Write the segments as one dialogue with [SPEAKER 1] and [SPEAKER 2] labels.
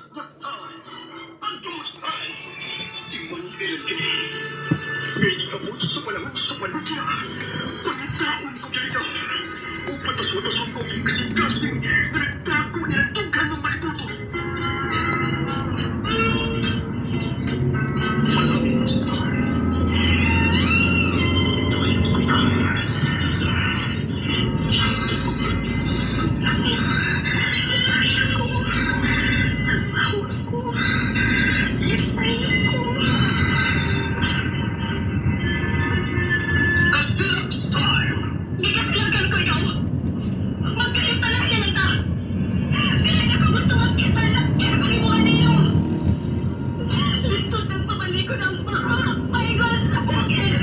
[SPEAKER 1] The time. Ang style. Iwan kini. May abot sa panahon sa panagya. Pangitaon ko dito. O patas-watason ko ang kasing-kasing na nagtago niya dughan ng malibuto. Malamig sa Tayo ko na. Kasirap style.
[SPEAKER 2] Gigatlagan ko ikaw. Magkaintala na lang ta. Dili na ko gusto magkita lang. Kaya ko imo kanino. Lintod ng pamalikod ang baka. Paingon sa bukid.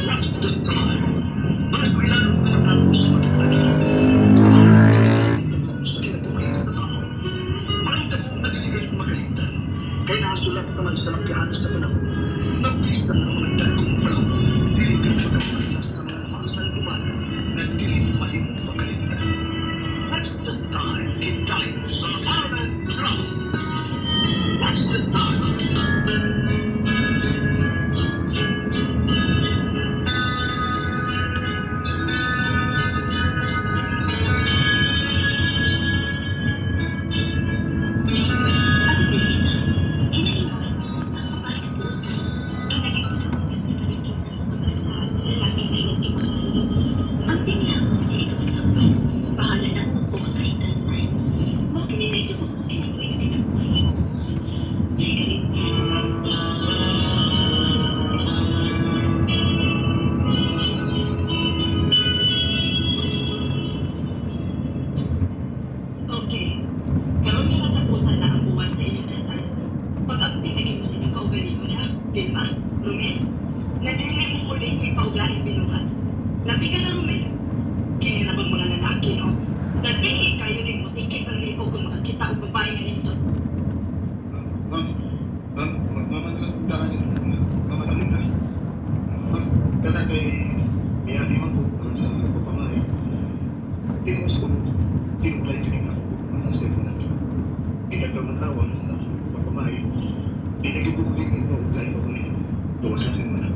[SPEAKER 1] Watch the style. Para sa ilan na natapos sa pagkakagi. Sa kinabuhi sa tao. Ang damo na dinigay magalintan. Kay nasulat naman sa lakyahan sa panahon. Nagpista ng mga dagkong panahon. Dili ka magkapalas sa mga mga na dili mahimong magalintan. Watch the style. Kintahin sa Parallel Drama. Watch the style.
[SPEAKER 2] Ako si Lina. Inaingon, ang babae na tuutan ay naging unang sa nakikita sa mga sa lalaking iyong imahal. Ang tingnan ay ikaw sampal. Bahala na kung pumatay tas time. Mao kini na ito sa kinabuhi na kinabuhi mo. Ay, galit. Okay. Karon nga natapusan na ang buwan sa inyong kasal. Pag-abdi na mo sa inyong kaugalingon ha, Vilma, Rumel. Nadili mo uli ipauglaing binuhat. Labi ka na, Rumel. Kini na bang mga lalaki, no? Dati kayo rin mo tikit ang libo kung makakita og babae nga nindot.
[SPEAKER 3] Ma'am, ma'am, mama na lang daan yun. Mama na lang na. Ma'am, kana kay may ani man ko karon sa pagpamay. Tinuos ko, tinuplay ko ning ako mga sa ko na. Ikagaw ng tawang sa pagpamay. Di na gyud ko ko uglay ko ni. Gawas lang sa mga.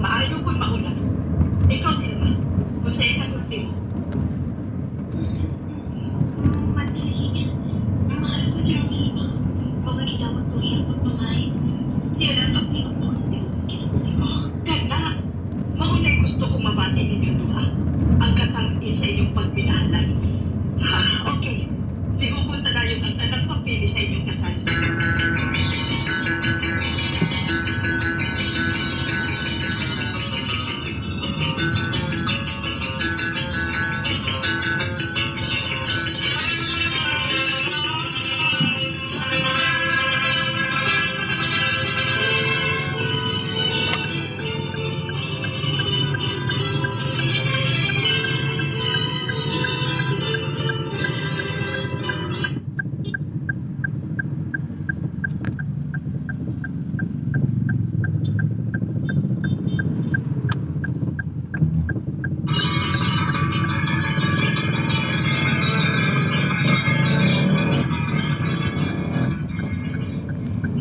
[SPEAKER 2] Maayo kung mauna. Ikaw, Vilma, kung sa'yo kasulti mo. Matilig. Mahal ko si Romeo. Pagkakitawag ko iyang pagmamay. Siya lang ang pinagpo sa kinabuhi ko. Ganda! Maunay gusto kong mabati ninyo duha. Ang katanggi sa inyong pagminahalan. Ha, okay. Lihukon ta dayon ang tanang pagpili sa inyong kasal.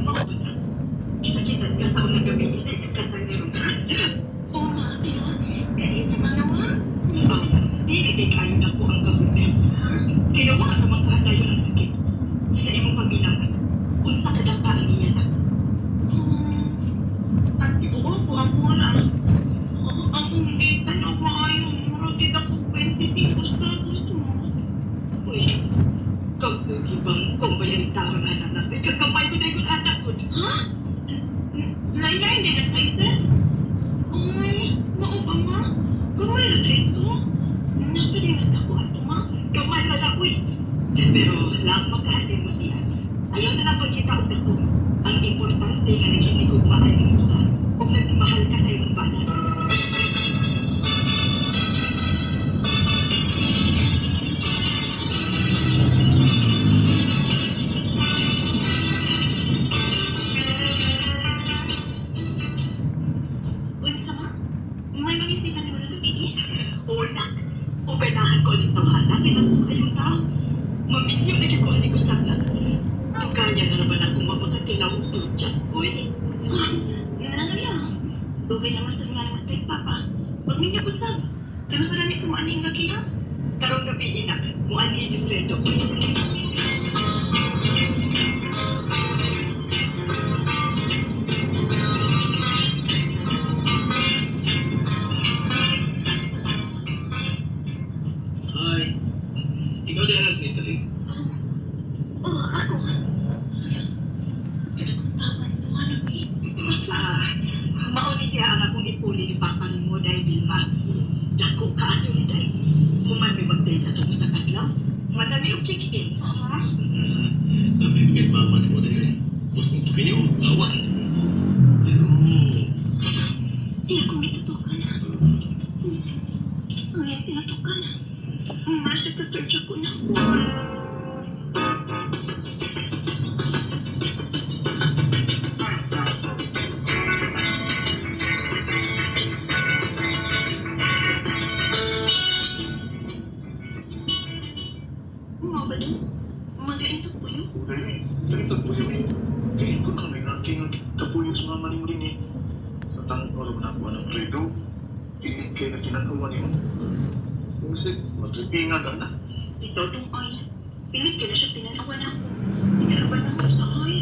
[SPEAKER 2] Mao na. Isakitan ka sa unang gabi sa inyong kasal ni Romel. Oo, ma, pero kahit sa mga wa. Dili kay kayo na ko ang gahumel. Kinawa ang mga kahadayon ang sakit. Sa imong pagbilangan, unsa ka dapa ang iya na?
[SPEAKER 4] Ang tibuok ko, ako na. Akong gitan ako ayo, murag gid ako 25 sa gusto mo.
[SPEAKER 2] Uy, kabugi bang kung bayan tao na anak? Kakamay ko na yung anak ko.
[SPEAKER 4] Ha? Laylay din na sizes? Ay, mao ba ma? Gamay na dito. Napilimas ako ato ma.
[SPEAKER 2] Gamay na lang, uy. Pero lang magkahati mo siya. Ayaw na lang pagkita og dako. Ang importante nga naghinigugmaan mong duha ug nagmahal ka sa imong bana.
[SPEAKER 4] Unsa ma? May mangisita ni mo na gabi?
[SPEAKER 2] Una, ubelahan ko ulit tawhana kay Maminyo na ko ani usab na. Tugaya na naman akong mapakatilaw og tudya, uy. Ano lang? Dugay naman sa nga naman tayo, Papa. Magminyo ko sab. Pero sa dami ko ani nga kiha.
[SPEAKER 4] Karong gabi inak, muani si Fredo.
[SPEAKER 3] Hi. Ikaw din ang Natalie.
[SPEAKER 2] Oh, ako. Pero kung tama ito, ano eh?
[SPEAKER 4] Ah, mao ni siya ang akong ipuli ni Papa nimo dahil Vilma. Dako kaayo ni dahil. Human may magdala tungkol sa kadlaw. Manami og check-in.
[SPEAKER 2] Ah,
[SPEAKER 3] Sabi ko kay mama ni mo dahil. Mas kanya mo tawas. Pero,
[SPEAKER 2] di akong itutukan na. Ang iyang tinutukan. Masa ka-search ako na. Mga ba dun? Magain to po yun.
[SPEAKER 1] Dahil, dahil tapuyo eh. Kaya ko kami nga aking tapuyo sa mama ni mo rin eh. Sa tangkor na ako ng Fredo, pilit kayo na tinatawa niyo. Kasi, matripinga ka na.
[SPEAKER 2] Ikaw dong ay. Pilit ka na siya pinanawan ako. Pinanawan ako sa ay.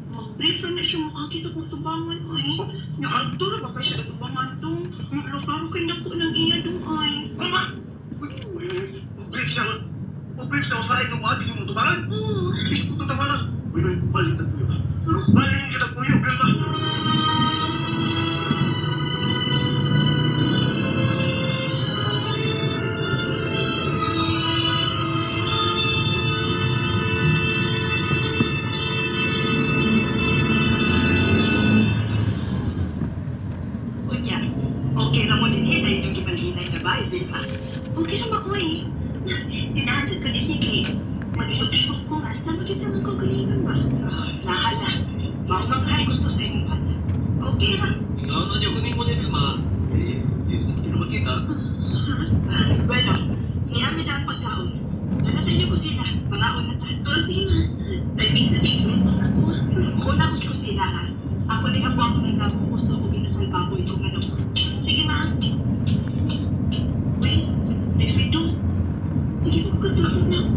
[SPEAKER 2] Mag-brief na siya mukha sa kong tubangan ay. Naagto na ba kayo siya tubangan dong? Lukaro kayo na po ng iya dong ay.
[SPEAKER 1] Kuma! Uy, uy, uy, mag-break siya. Mag-break siya sa itong ati sa mong tubangan.
[SPEAKER 2] Oo.
[SPEAKER 1] Is ko tatawanan. Uy, uy, balik na puyo. Balik kita puyo, Vilma.
[SPEAKER 4] Unya, okay na mo din eh, dahil yung gibalhinay na ba, Vilma?
[SPEAKER 2] Okay na ba ko eh? Tinahan ko din siya kay mag-isok-isok ko nga. Sama kita ng kagalingan ba?
[SPEAKER 4] Ah, lahala. Mao man kayo gusto sa imong bata. Okay ra.
[SPEAKER 3] ikaw na niyo kunin mo ni Vilma. Eh, hindi naman kita.
[SPEAKER 4] Ah, bueno, niami na ang pagkaon. Dala sa inyo kusina, mangaon na ta.
[SPEAKER 2] Oo, sige ma. Timing sa tingin ko ako.
[SPEAKER 4] Una ko sa kusina ha. Ako ni kabuang ko ng nabong gusto ko ginasal baboy kung ano.
[SPEAKER 2] Sige ma. Wait, Wilfredo. Sige, magkatulog na ako.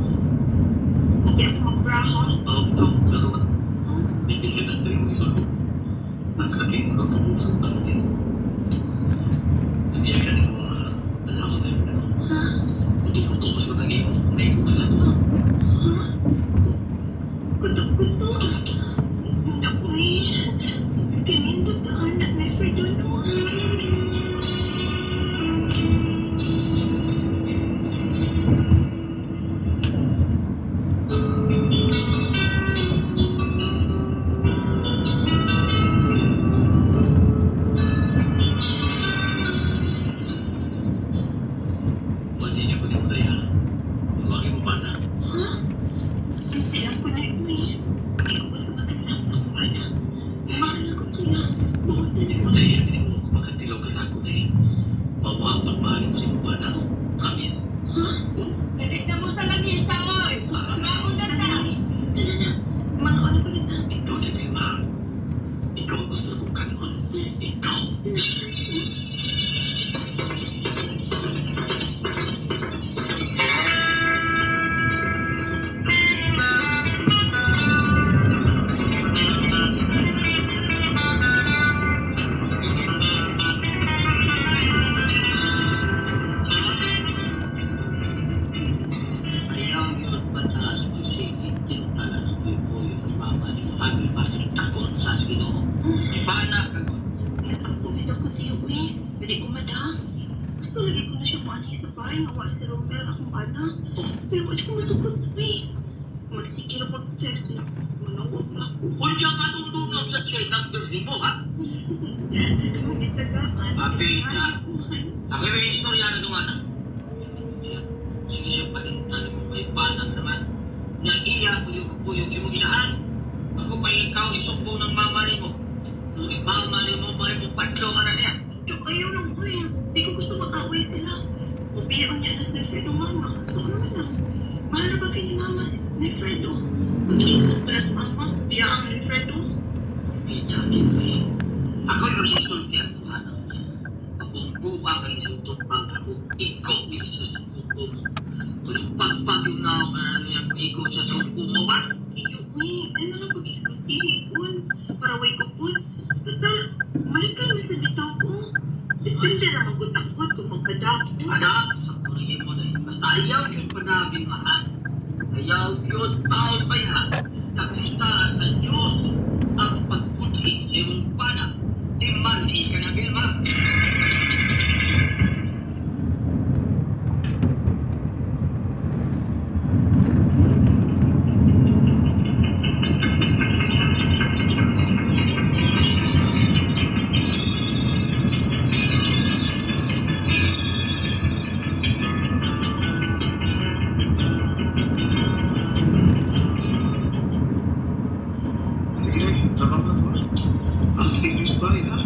[SPEAKER 2] Okay ako mag-bra ha?
[SPEAKER 3] Oo, oo, lalo ka. May pilipinas na rin mo isulbo. Ang aking mga kabukas ang tanong eh. Hindi ka rin mga alam sa iyo.
[SPEAKER 2] Ha?
[SPEAKER 3] Hindi ko tupos na tangin mo. May kukasan mo.
[SPEAKER 2] Ha? Kuto-kuto. Naku eh. Kinindot ka anak ni Fredo no.
[SPEAKER 3] Hindi niya ko din kaya. Huwagin mo pa na.
[SPEAKER 2] Ha? Hindi lang ko na ito eh. Hindi ko gusto magkasama sa akong bana. Mahal ako sila. Bukod na
[SPEAKER 3] Hindi mo dahil hindi mo makatilaw ka sa ako dahil. Mawa pagmahal mo si Kubana. Kami.
[SPEAKER 2] Ha?
[SPEAKER 4] Dali na mo sa lamisa, oy! Mangaon na ta!
[SPEAKER 2] Tara na. Mga ano pa rin namin.
[SPEAKER 3] Ikaw di Vilma. Ikaw ang gusto kong kanon. Ikaw.
[SPEAKER 5] Kaya ang pagpataas mo sige, tinutala ng puyo ng mama ni Muhammad Pastor takot sa Ginoo. Ipana ka ko.
[SPEAKER 2] Ang kumit ako tiyo eh. Dili ko mada. Gusto lagi ko na siya maanay sa bahay. Nawa si Romel akong anak. Pero wala ko masukot eh. Magsigil ako text na. Manawag na ako.
[SPEAKER 5] Unya ka tungtungod sa chat number ni mo, ha?
[SPEAKER 2] Ang
[SPEAKER 5] Mapita. Ako may istorya na dumana. Sige siya palintan mo may panang naman. Nga iya puyog-puyog imong inahan. Ako pa ikaw isumbong ng mama ni mo. Ngunit mama ni mo ba mo patlo ka na niya?
[SPEAKER 2] Ayaw lang ko eh. Di ko gusto mag-away sila. Ubiyaon niya na sa Alfredo mama. So ano man lang. Mahal ba kay ni mama?
[SPEAKER 4] Mama si Wilfredo. Mag-iikot pala sa mama. Biya ang Wilfredo.
[SPEAKER 5] Itakin ko eh. Ako yung magsisulti ang tuhanan. Pabungbuang ang isultong pang ako. Ikaw yung susuko mo. Kung pagpag yung naong niya, ikaw sa suko mo ba?
[SPEAKER 4] Iyo, uy. Ano na pag-isulti? Ikon. Para way ko po. Total, balik ka na sa bitaw ko. Depende na magutakot kung magkadako.
[SPEAKER 5] Anak, sa kurihin mo na eh. Basta ayaw yung panabing ha. Ayaw yun taon pa ha. Nakusta sa Diyos ang pagputi sa iyong pana. Di man ka na Vilma.
[SPEAKER 3] Sige, trabaho na to ha. Ang tignis ba ha?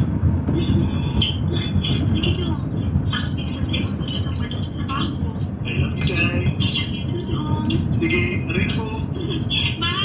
[SPEAKER 4] Sige, Jong. Active sa sa imong paglakang padung sa trabaho.
[SPEAKER 3] I love you, Jai.
[SPEAKER 4] I love you too, Jong.
[SPEAKER 3] Sige, aray ko.
[SPEAKER 4] Bye!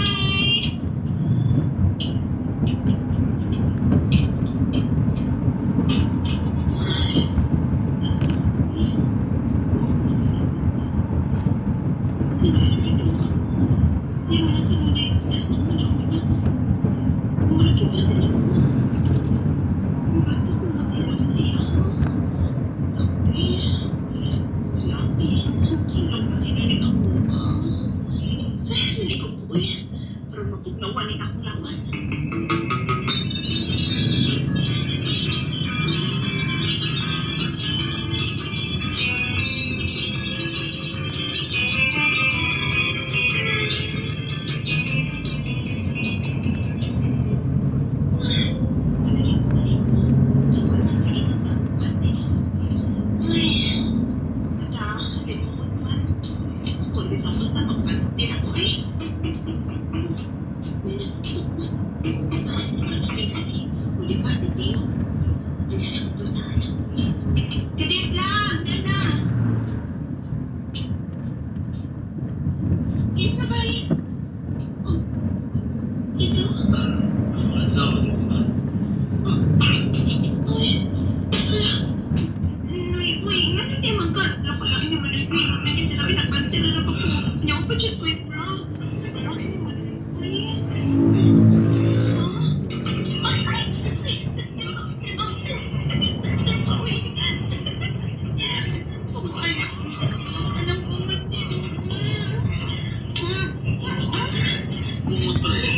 [SPEAKER 4] Pero mapugnawan ni akong lawas. Kadit lang! Dada! Kiss na ba eh? Oh. Ito? Uy, ala. Uy, uy, nga na di man ka. Nakalaki naman ang uy. Naging sila, nakante na na pa ko. Niya ko pa siya ko bro. Nakalaki naman ang uy. Ay, ay, ay. Alam ko,
[SPEAKER 3] Kumusta na?